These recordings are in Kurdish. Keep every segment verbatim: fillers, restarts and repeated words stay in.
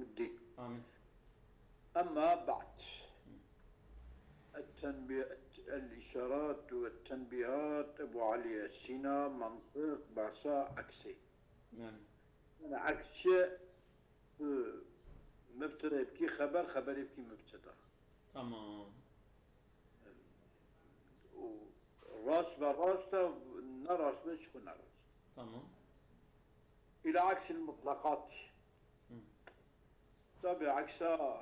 الدين. آمين. أما بعد. التنبيه، الإشارات والتنبيهات، أبو علي السينا، منطق، باسا، عكسي. آمين. Yani عكسي، e, mübteda bikî xeber, xeberê bikî mübteda. Tamam. O rast ve rast e, ne rast be çi xwe ne rast. Tamam. İla aksil mutlakatî. Hı. Tabi aksa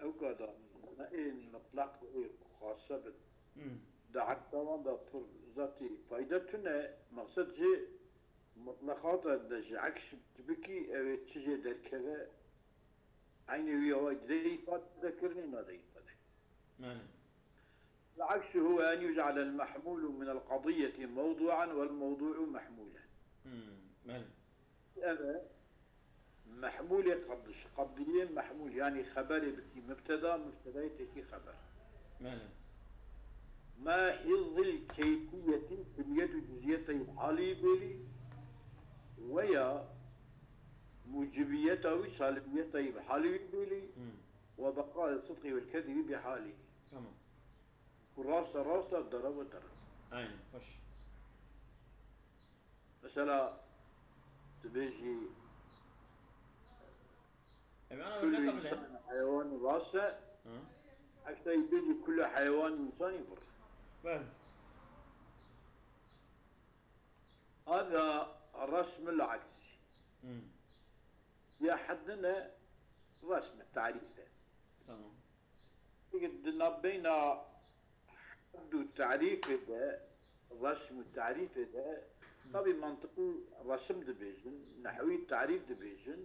ew ka da ne ên mutlak ê xasa bin. Hı. Da aksa wan da pir zatî fayda tune, maqsed jê mutlakata de ji aks bikî ew ê çi jê derkeve, eynî wî awayî dide îfade kirinê, nade îfade. Belê. العكس هو أن يجعل المحمول من القضية موضوعا والموضوع محمولا. Hmm, belê. Ev e mehmûlê qediş, qediyê mehmûl, yani xeberê bikî mübteda, mübtedayê tekî xeber. Belê. Ma hizil keyfiyeti, külliyet û cüziyetayî halî bêlî, veya mucibiyeta wî, salibiyetayî halî wî bêlî, Hmm. ve beqayê sidqî vel kezibî bi halî. Tamam. Ku rast e, rast e, derew e, derew. Aynen, hoş. Mesela, tu bêjî, Ev ana kullu örnek insan heyewanî rast e, Hı. Heta bêjî kullu heyewanî insanî vir. Belê. Hada resmul aksî. Hı. Ya heddine resm, tarîf e. Tamam. Peki di navbeyna hedd û tarîfê de, resm û tarîfê de, Hı. Tabi mantiqî resim dibêjin, nehwî tarîf dibêjin.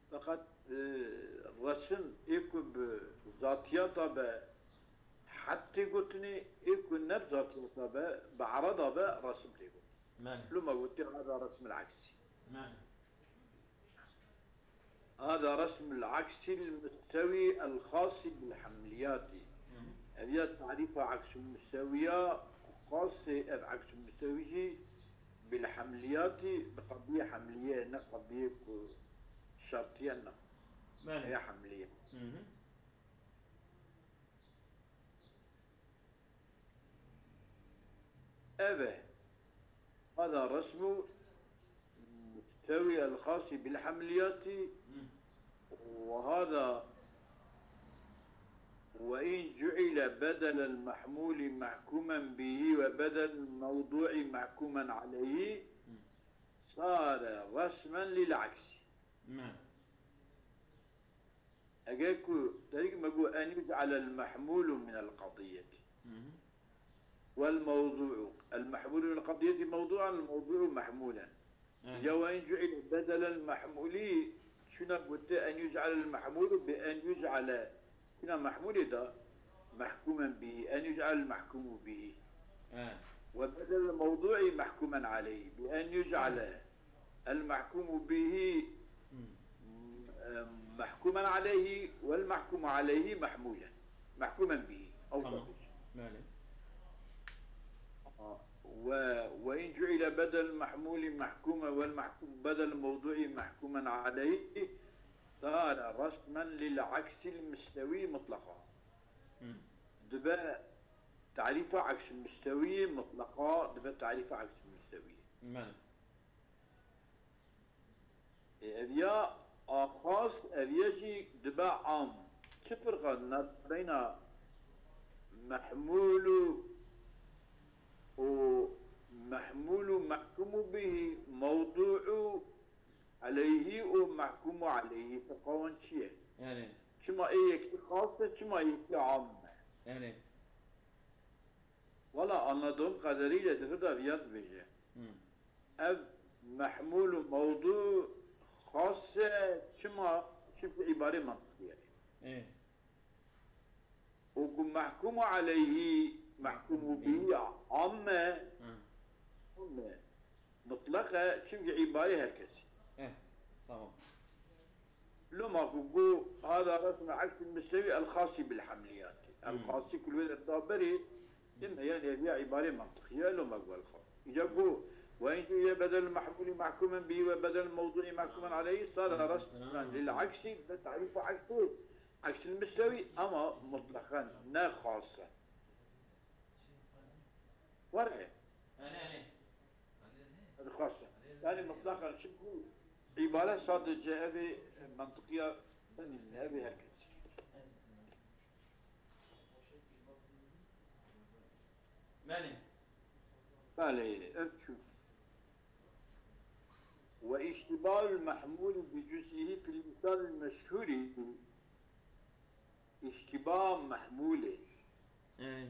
Feqet, e, resim ê ku bi zatiyata be hed tê gotinê, ê ku ne bi zatiyata be, bi erada be resim tê gotin. Belê. Loma gotê hada resmul aksî. Belê. هذا رسم العكس المستوي الخاص بالحمليات. Hı. Ev ya tarîfa aksî mustewiya xasê ev aksî mustewi jî bil hemliyatî, bi qediyê hemliyê, ne qediyê ku şertiye ne. Belê. Ya hemliyê. Hı hı. Ev e. هذا رسم مستوي الخاص بالحمليات، Hı. وهذا وإن جعل بدل المحمول محكوما به وبدل الموضوع محكوما عليه Hı. صار رسما للعكس. Me. Eger ku derî me got en yuc'alel mehmûlu minel qediyetî. Hı hı. Wel mewdû'u. El mehmûlu minel qediyetî mewdû'an, el mewdû'u mehmûlen. Evet. Ya we in cu'ile bedelel mehmûlî, çuna gote en yuc'alel mehmûlu bi en yuc'ale. Çuna mehmûlê da mehkûmen bihî. En yuc'alel mehkûmu bihî. Evet. Ve bedelel mewdû'i mehkûmen aleyhî. Bi en yuc'ale. Evet. El-mahkumu bihi, Hmm. e, mahkumen aleyhi vel mahkumu aleyhi mahmulen. Mahkumen bihi. Ew Tamam. Belê. Ve, ve in cu'ile bedel mahmuli mahkume vel mahkum bedel mevdu'i mahkumen aleyhi sare resmen lil aksil müstevi mutlaka. Hmm. Dibe tarifa aksil müstevi mutlaka, dibe tarifa aksil müstevi. Belê. Ê, ev ya axas, ev ya jî dibe am. Çi firqa nabeyna mehmûl û, û mehmûl û mehkûmû bihî, mewdû'û aleyhî û mehkûmû aleyhî firqa wan çi ye? Yani. Çima ê yekî xas e, çima yekî am e? Yani. Wala anladığım kadarıyla di vir de viya dibêje. Hmm. Ev mehmûl û mewdû xas e, çima? Çimkî îbarê mantiqî ye. Ê. Û ku mehkûmû aleyhî, mehkûmû Ê. Bihî ya am e, Hı. Am e. Mutlak e, çimkî îbarê her kesî. Ê. Tamam. Loma ku got, hada resmul aksi müstevi el-xasi bil hamliyati. Hmm. El-xasi ku li wê derda berê, Hmm. Deme, yani, ev ya îbarê mantiqî ye, loma got el-xas. Îca got, Ve in cü'iye bedel mahmûlî mahkûmen bihî ve bedel mewdû'î mahkûmen aleyhî sare resmen lil aksî ve tarîfu aksî. Aksil misewî ama mutlaqen ne xas e. Were. Hadi xas e. Yani mutlaqen şimdi bu ibare sadece evi mantıkıya evi herkes. Belê. Belê, ev çû. Ve iştibahul mahmûlî bi cüz'ihî fil misalil meşhûrî. Îştiba mahmûlê. Ê.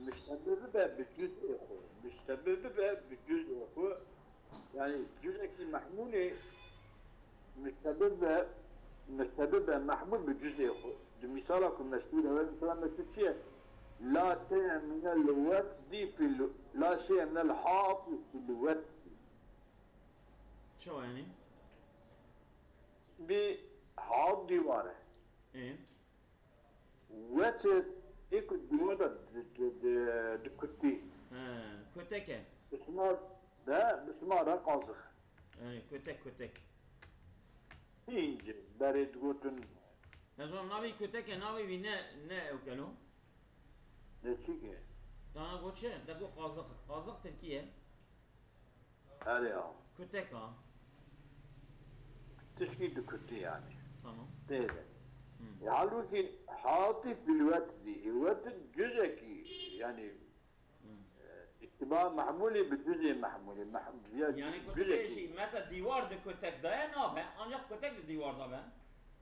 Müştebi bibe bi cüz'ê xwe. Müştebi bibe bi cüz'ê xwe. Yani cüz'ekî mahmûlê müştebi be, müştebi be mahmûl bi cüz'ê xwe. Di misala ku meşhûr e, mesela meşhûr çi ye? La şe'e minel wetdi fil, la şe'e minel hati fil wetdi. Çawa yani? Bi hat dîwar e. Ê. Wet ê ku dîwar de di, di, di, dikutî. He, kotek e. Bi sima de, bi sima de qazix. Ê, kotek, kotek. Hînc berê digotin. Ez wan navê kotek e, navê wî ne, ne ew kelo. Ne çi ke? Dana got çi? De got qazix. Qazix tirkî ye. Erê ya. Kutek ha. Tişkî dikutî yani. Tamam. Tê de. Hı. E, halbuki hatî fil wetdî. E, wetd cüzekî yani, Hı. e, îtiba mahmûlî bi cüzê mahmûlî. Mah-, ya Yani ku tu cüzekî. bêjî, mesela dîwar di kutek de ye, nabe. Ancak kutek di dîwar de be.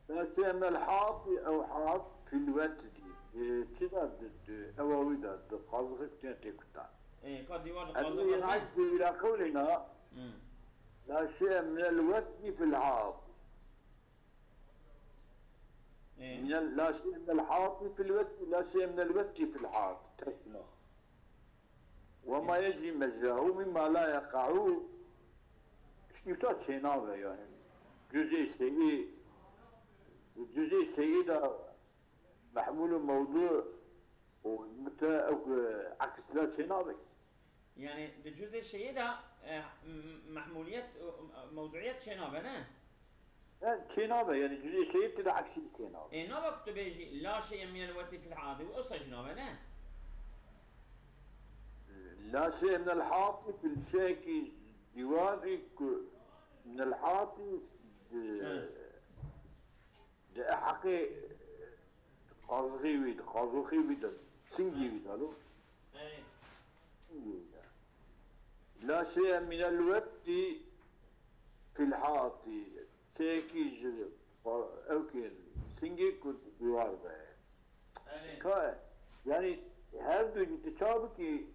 Belki emel hat, ew hat fil wetdî. E, çi de di, di, ewa wî de, di qazixê tê tê kutan. Ê, ka dîwar di Ev qazixê yê de. Hak dîwira qewlê na. Hmm. La şe'e minel wetdî fil hat. Ê. Minel, la şe'e minel hatî fil wetdî, la şe'e minel wetdî fil hat. Tersine. Ve ma yecrî mecrahu mimma la yeqa'u. Tiştî wisa çênabe yani. Cüzê şeyî, cüzê şeyî de mehmûl û mewdû û mute-, ew, e, aks la çênabe. Yani di cüzê şeyî de, e, m-, mehmûliyet, e, mewduiyet çênabe, ne? He, çênabe, yani cüzê şeyî tê de aksî çênabe. Ê, nabe ku tu bêjî, la şe'e minel wetdî fil hadi, û esa jî nabe, ne? La şe'e minel hatî fil şeykî dîwarî ku minel hatî di, He. di heqê qazixê wî, di qazoxê wî de, singê wî de lo. Ê. Singê wî de. La şe'e minel wetdî fil hatî. Çeyekî ji ewkên singê ku di dîwar de ye. Erê. Ka, yani her du jî tu çawa bikî,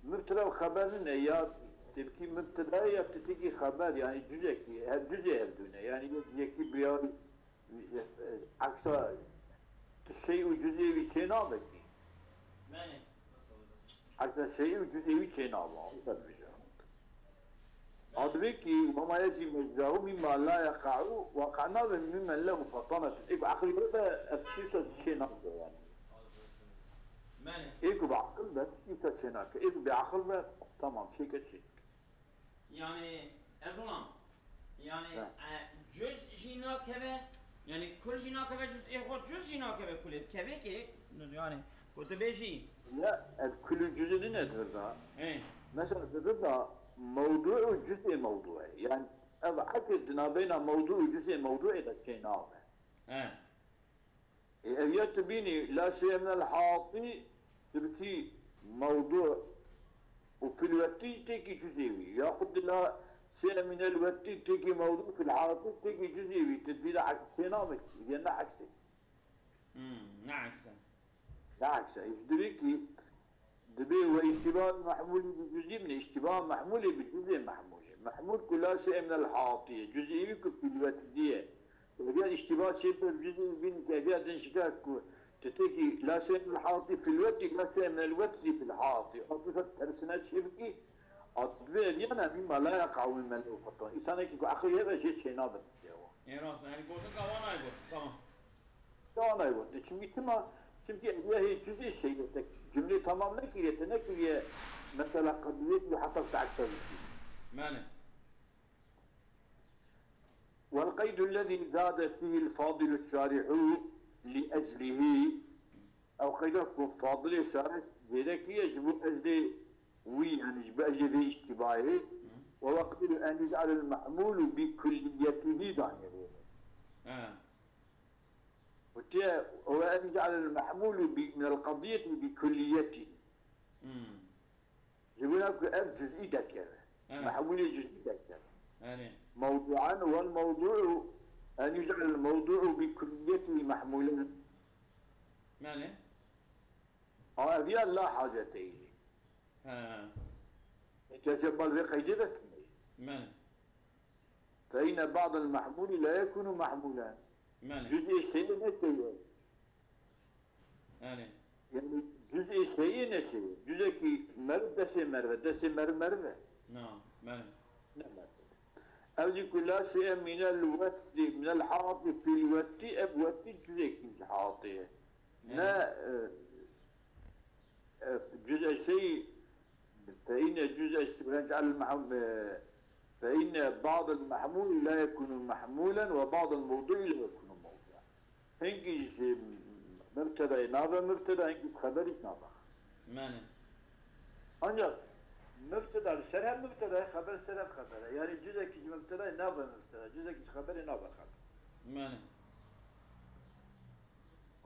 mubteda û xeber nîne, ya tevkî mubteda ya tevkî xeber, yani cüzekî, her cüzê her du ne. Yani yekî biyar, e, e, eksa tu şey û cüzê wî çê nabe kî. Belê. Heta şey û cüzê wî çê nava, o da bêje. Adibê kî, ve ma yecrî mecrahu mimma la yeqa'u, waqe nabe mimmen lehu fatanetun. Ê ku aqil be, ev tiştî wisa çê nabe yani. Belê. Ê ku bi aqil be, tiştî wisa çê nake. Ê ku bê aqil be, tamam, çêke çê. Yani, ez ona, yani, He. e, cüz jî nakeve, yani kul jî nakeve cüz, ê xwe cüz jî nakeve kulê, dikeve ki, yani, ku tu bêjî. Ya, ev kul û cüzê nîne di vir de. He. Mesela di vir de mewdu û cüzê mewdu ye. Yani, ev eke di navbeyna mewdu û cüzê mewdu ye de çê nabe. He. Ê, ev ya tu bînî, la şe'e minel hatî, tu bikî mewdu û fil wetî têkî cüzê wî. Yaxud la şe'e minel wetî têkî mewdu, fil hatî têkî cüzê wî. Tu dî de aks çê nabe kî, ya ne aks e. Hmm, ne aks e. Ne aks e. Ji divê kî Dibê ve îştîba mehmûlî bi cüzî bine, îştîba mehmûlî bi cüzê mehmûlî. Mehmûl ku la şe'e minel hatî ye, cüzî wî ku fil wetdî ye. Eger îştîba çê bi cüzî bin, eger din şikar ku tu têkî la şe'e minel hatî fil wetdî, la şe'e minel wetdî fil hatî. Ev tersine çê bikî, a dibê ev yana mîma la yeqa'u mimmen lehu fatanetun. Însanekî ku aqilî hebe jê çê nabe. Ê rast, yani gotin ka wan ay got. Tamam. Wana got. Çimkî tima Çimkî ev ya hê cüz'ê şeyê te cümlê tamam nekiriye, te nekiriye mesela qediyetî heta te ekser bikî. Mane. والقيد الذي زاد فيه الفاضل الشارح لأجله. Ew qeyda ku Fadilê Şarih zêde kiriye ji bo eclê wî, yani ji bo eclê vê îştîbahê. Hı. وهو قيد أن يجعل المحمول بكليته danê. He. Gotiye, وهو أن يجعل المحمول ب-، من القضية بكليته. Hmm. Ji bo ku ev cüz'î derkeve. Evet. Mehmûlê cüz'î derkeve. Yani. موضوعا والموضوع أن يجعل الموضوع بكليته محمولا. Yani. A, ev ya la hacete ileyh. Ha. Te cebal vê qeydê de tune. Yani. فإن بعض المحمول لا يكون محمولا. Mane. Cüz'ê seyê ne seyê. Yani. Yani cüz'ê seyê ne seyê. Cüz'ekî meriv destê merive, destê meriv merive. Na, mane. Ne merive. Ev jî ku la şeye minel wetti, minel hati fil wetti, ev wetti cüz'ekî ji hatê ye. Yani. Ne, e, e, cüz'e seyê فإن جزء الشبهة على المحمول، فإن بعض المحمول لا يكون محمولا وبعض الموضوع لا يكون موضوعا. Hingî ji mubtedayê nabe mubteda, hingî xeberî nabe. Mane. Ancak mubteda li ser hev mubteda ye, xeber ser hev xeber e. Yani cüz'ekî ji mubtedayê nabe mubteda, cüz'ekî ji xeberê nabe xeber. Mane.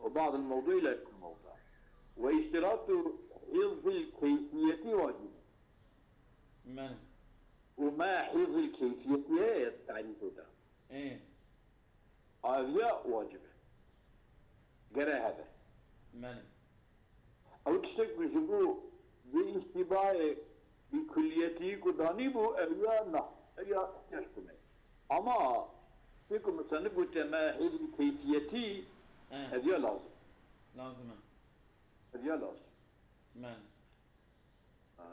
وبعض الموضوع لا يكون موضوعا. واشتراط حفظ الكيفية واجب. Mane. وما حفظ الكيفية هي التعريف ده. Ê. Aviya wacib e. Gere hebe. Mane. Ew tiştek ku ji bo vê îstîbayê bi kulliyetî ku danîbû, ev ya na, ev ya tişt me. Ama tê ku misenif gote me hêzî keyfiyetî, He. Ev ya lazim. Lazim e. Ev ya lazim. Mane. Ha.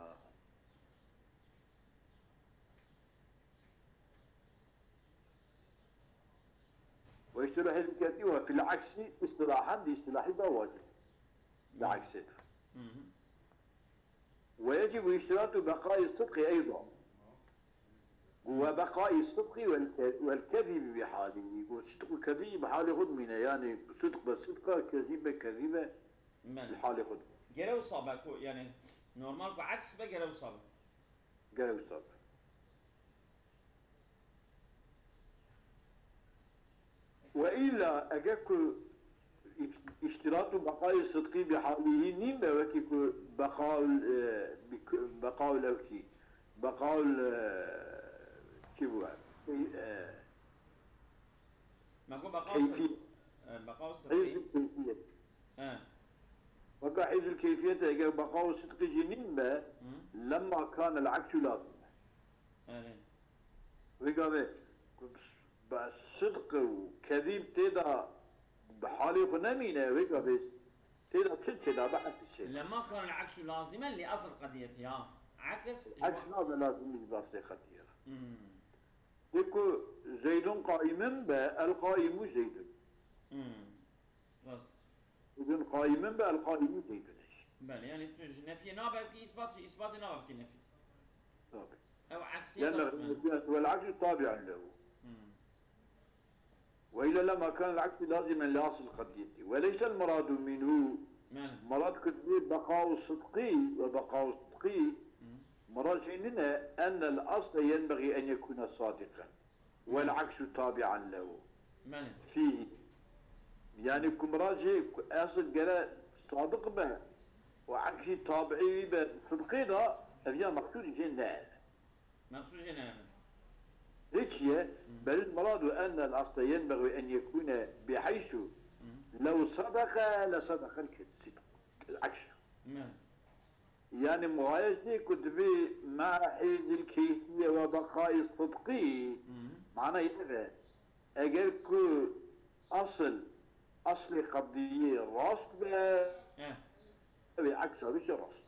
واشتراط حفظ الكيفية وفي العكس اصطلاحا, di îstîlahî de wacib. Di Hı. Eksê de. Hı hı. ويجب اشتراط بقاء الصدق أيضا. وبقاء الصدق والك-, والكذب بحاله. Got sidq û kezîb bi halê xwe dimîne. Yani sidq be sidq e, kezîb be kezîb e. Mene. Li halê xwe dimîne. Gere wisa be ku, yani normal ku aks be gere wisa be. Gere wisa be. Ve îlla eger ku îş-, îştirat û beqayê sidqî bi halî nîn be, wekî ku beqaul, e, bi ku-, beqaul ew kî, beqaul, e, kî bû, e, Me got beqaul keyfî. Sid-, e, beqaul sidqî. Hîzul keyfiyet. He. Weka hîzul keyfiyet eger beqaul sidqî jî nîn be, Hı. Lemma kane el aksu lazim. Erê. Vê gavê ku be sidq û kezîb tê de bi halê xwe nemîne, vê gavê tê de çi tê de be aks çê. Lema kan el aksu lazime li asl qediyetî ha. Aks Aks nabe lazimî ji aslê qediyê re. Hmm. Lê ku Zeydun qaimin be, el qaimu Zeydun. Hmm. Rast. Zeydun qaimin be, el qaimu Zeydun e jî. Belê, yani tu ji nefiyê nabe ki îsbat, ji îsbatê nabe ki nefî. Tabii. Ew aksiyê لأن da-, النفي والعكس تابع له. Hmm. وإلا لما كان العكس لازما لأصل القضية. وليس المراد منه, Mene. Merad ku divê beqaul sidqî ve beqaul sidqî, Hmm. Merad jî nîne, أن الأصل ينبغي أن يكون صادقا. والعكس تابعا له. Mene. Fîhî. Yani ku miracê ku esil gere sadiq be û eksî tabiî wî be sidqê de, ev ya meqsûdî jê ne. Meqsûd jê ne. Lê çi ye? Hı. Bel miradu enne el asle yenbexî en yekûne biheysu Hı. Lew sedeqe le sedeqel sidq. El aks. Mene. Yani muqayesê ku divê ma hêzil keyfiye ve beqayê sidqî, Hı hı. Manayê ev e. Eger ku asıl, aslê qediyê rast be, Eh. Ew ê eksa wî jî rast.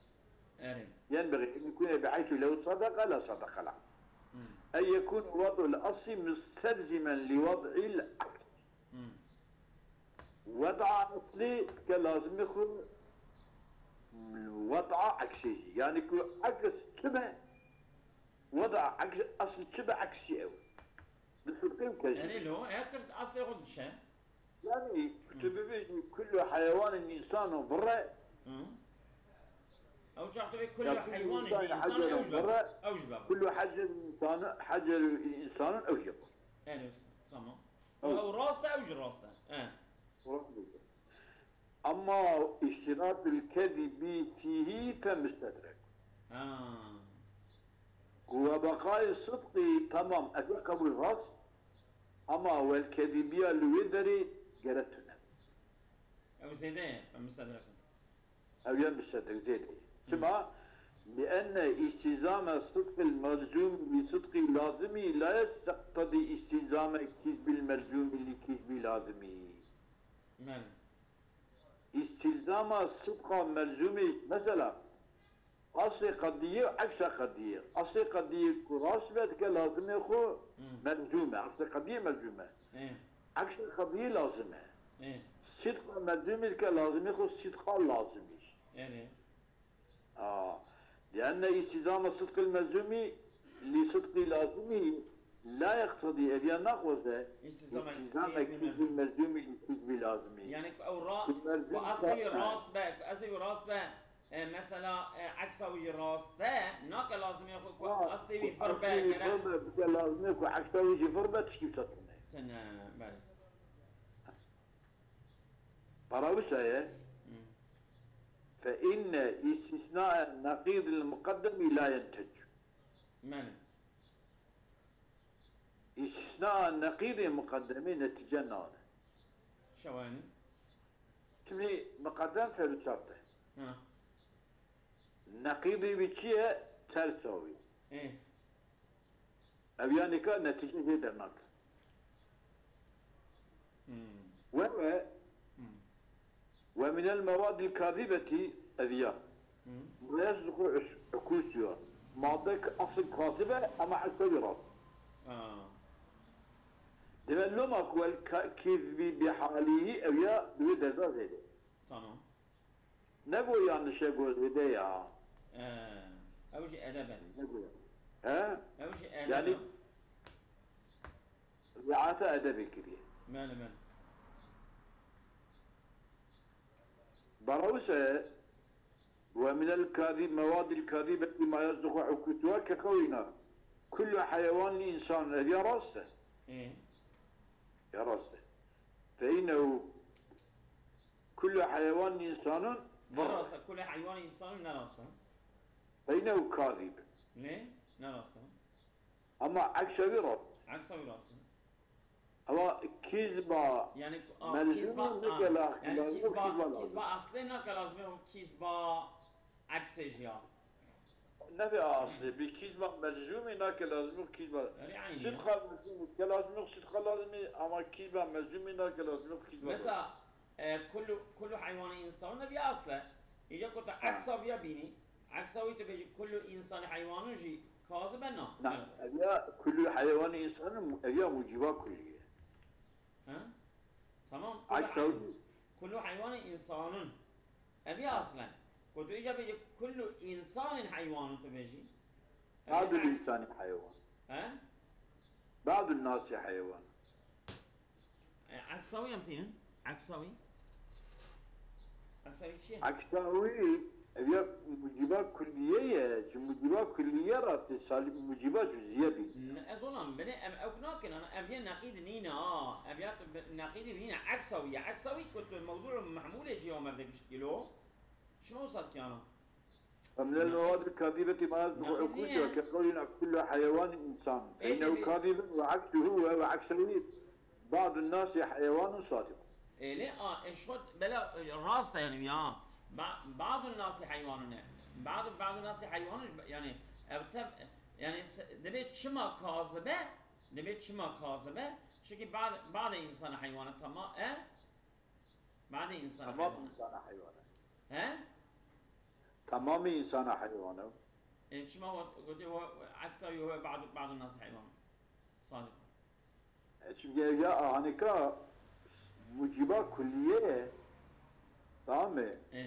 Erê. Yenbexî en yekûne biheysu lew sedeqe le sedeqel aks. Hı. En yekûne wed'ul asli mustelzimen li wed'il aks. Hı. Wed'a Eslî dike lazimê xwe wed'a eksê jî. Yanî ku eks çi be, wed'a eks, eslî çi be, eks jî ew. Bi sidqî û kezîbî. Erê lo, her kes eslê xwe dişe. Yani, tu bibêjî kullu heywanên însanon virre. Hı. Ew çax tu bê kullu heywanê jî însan ew jî be. Kullu hecerên însanon, hecerên însanon ew jî vir. Erê, tamam. Ew. Ew rast e, ew jî rast e. E. Rast e. Ama îştiratul kezîbi fîhî fe mustedrek. Ha. Ku we beqayê sidqî, tamam, ez ê qebûl rast, ama welkezîbiya li wê derê gere tune. Ew zêde ye, em mustedrek in. Ew ye mustedrek zêde ye. Hı. Çima? Lienne îstîzame sidqil melzûm li sidqî lazimî la yesteqtedî îstîzame kîzbil melzûmî li kîzbî lazimî. Belê. Îstîlzama sidqa melzûmê, mesela, aslê qediyê û eksa qediyê. Aslê qediyê ku rast be dike lazimê xwe Hmm. melzûm e. Aslê qediyê melzûm e. Ê, Eksa qediyê lazim e. Ê, Sidqa melzûmê dike lazimê xwe sidqa lazimî. Erê. A, lienne îstîzama sidqil melzûmî li sidqî lazimî la yeqtedî, ev ya naxwaze, Îstîzama îstîzama kîzbil kîzbil melzûmî li kîzbî lazimî. Yani ku ew ra-, Ku melzûm ku eslê wî rast be, ku eslê wî rast be, e, mesela, e, eksa wî jî rast e, nake lazimê xwe ku Ha, eslê wî vir be, eslê wî gere. vir be, bike lazimê ku eksa wî jî vir be, tişkî wisa tune. Tune, belê. Para wisa ye. Hmm. Fe inne îstîsnae neqîdil muqeddemî la yentec. Mene. Îstîsnaa neqîdê muqeddemê netîce nane. Şewanî. Timî muqeddem feru çar te. Ha. Neqîdê wî çi ye? Tersa wî. Ê. Ev ya nîka netîce jê dernake. Hmm. We ve Hmm. Ve minel mewadil kazîbetî ev ya. Hmm. Ma yesduqu us-, ukusuha. Madde ki asl kazib e ama eksa wî rast. Aa. Deve loma ku el ka-, kizbî bi halîhî ev ya bi wê derda zêde. Tamam. Nego yanlış e, go zêde ya. Ee, ew jî edeb e. Nego ya. He? Ew jî edeb Yani e. Riayeta edebê kiriye. Mene, mene. Barawise ve minel kazîb, mewadil kazîbetî ma yasduqu ukusuha ke qewlina kullu heyewanî însan. Ev ya rast e. Ee. Ya rast e. Fe innehu Kullu heywanî însanun Ne vir. rast e, kullu heywanî însanun ne rast e. Fe innehu kazîb. Ne, ne rast e. Ama eksa wî rast. Eksa wî rast e. Ama kîzba Yani, a, melzûmî kîzba, nike a, la-, yani lazim kîzba, kîzba lazim. Kîzba eslê nake lazim e, kîzba eksê jî ya. Nefê aslê, bi kîzba melzûmî nake lazim yok kîzba. Erê, aynî ya. Sidqa melzûmî ke lazim yok sidqa lazimî, ama kîzba melzûmî nake lazim yok kîzba lazim. Mesela, e, kullu, kullu heywanî însanun ev ya asle. Îca ku te Ha. eksa viya bînî, eksa wî tu bêjî kullu însanî heywanun jî kazib e na. Na, ev ya kullu heywanî însanun, ev ya muciba kulliye. He? Tamam. Kullu Eksa heywan-, wî- kullu heywanî însanun. Ev ya aslen. Ku tu îca bêjî kullu însanîn heywanun tu bêjî. Ev Badul ya- însanî heywan. He? Badul nasî heywan. E, eksa wî em tînin. Eksa wî. Eksa wî çi ye? Eksa wî, ev ya muciba kulliye ye. Ji muciba kulliye re tê salî muciba cüziye bî. Ne, ez ona, binê em ew nakin, ana, ev yê neqîd nîne, ha. Ev ya tu bi-, neqîdî nîne. Eksa wî ye. Eksa wî ku tu mewdû mehmûlê jî ya mevde gişt kilo. Şima wisa dikiyana? Ve minel mewadil kazîbetî ma yasduqu Neqîdî ukusuha ye. ke qewlina kullu heywanî însan. Fe Ê, innehu tabii. kazîbun ve eksuhu ve, ve eksa wî badun nasî heywanun sadiq. Êlê, a, e, şo, bela, e, rast e yani ya. Ba-, badun nasî heywanun e. Badu, badun nasî heywanun, yani, ev tev-, yani, se-, dibê çima kazibe, dibê çima kazibe, çünkü bad-, badê insana heywana tamam, e? Badê insana Tamam heywana. insana heywana. He? Tamamî insana heywana. E, çima got-, gotê, eksa yo, badun, badun nasî heywanun. Sadiq. E, çimkî ev ya ahanika muciba kulliye ye. Tamam mı? Ê.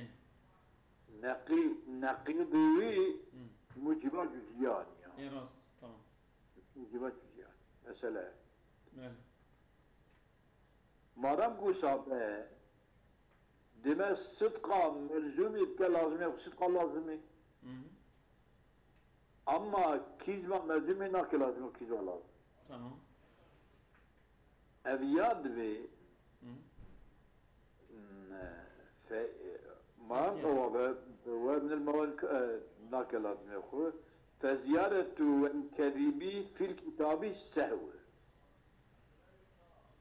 Neqî, neqîdî wî Hı. muciba cüz'iyan ya. Ê rast. Tamam. Muciba cüz'iyan. Mesele. Belê. Madem ku sabe, dime sidqa melzumî dike lazimî, sidqa lazimî. Hı hı. Ama kîzma melzumî nake lazimî, kîzma lazim. Tamam. Ev ya divê Hı hı. ne, fe, man Feziyare. O ve ve min el mawal e, nake lazimê xwe. Feziyaretu vel kedîbî fil kitabî sehw.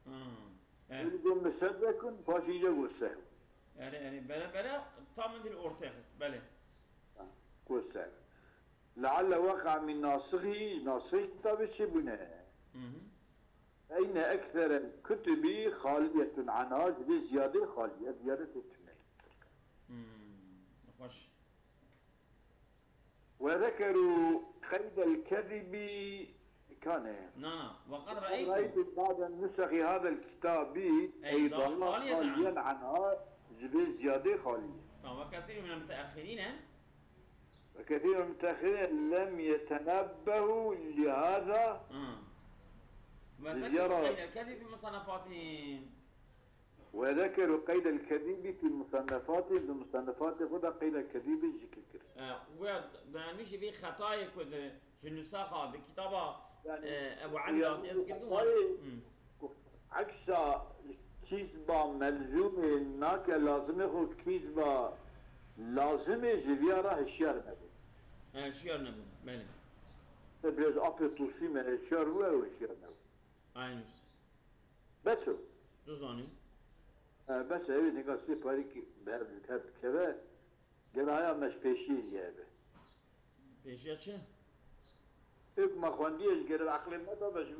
Hı. E, Bil go misedekun paşî je go sehw. Erê, erê, bere, bere, tam min dil ortaya xist, belê. Go sehw. Lealle weqa min nasixî, nasixî kitabê çi bûne? Hı hı. Eyne eksere kutubi xaliyetun anha, ji vê ziyadê xaliye, ziyadetê tune. Hmm, xweş. Ve zekeru qeydel kezibi kane. Na, na. Ve qed re'eytu. Re'eytu ba'den nusexi hadel kitabi Ey, eydan xaliyen xaliyen anha, ji vê ziyadê xaliye. Tamam, ve kethîr min el-müteahhirîne. Ve kethîr min el-müteahhirîne lem yetenebbehu li hada. Hı. Ve Biz zekeru yara- qeydel kezibi fi musannefatihim. Ve zekeru qeydel kezibi fi musannefatihim, di musannefatê xwe de qeydel kezibi zikir kir. E, Goya dayanmış bir xetayê ku di, ji nusaxa di kitaba Yani, e, Ebu Ali yani, de dest girgin xetayê- Hmm. Eksa kîzba melzûmê nake lazimê xwe kîzba lazimê ji viya re hişyar nebû. E, hişyar nebûn. Belê. Te biraz apê tosî me hişyar bû, ew hişyar nebû. Aynı. Bes o. Duzanî. E, bes ew ê nika sê parî ki bi hev, hev dikeve, geraya me ji pêşiyê jî hebe. Pêşiya çi? Ê ku me xwendiye ji gere aqlê me da be ji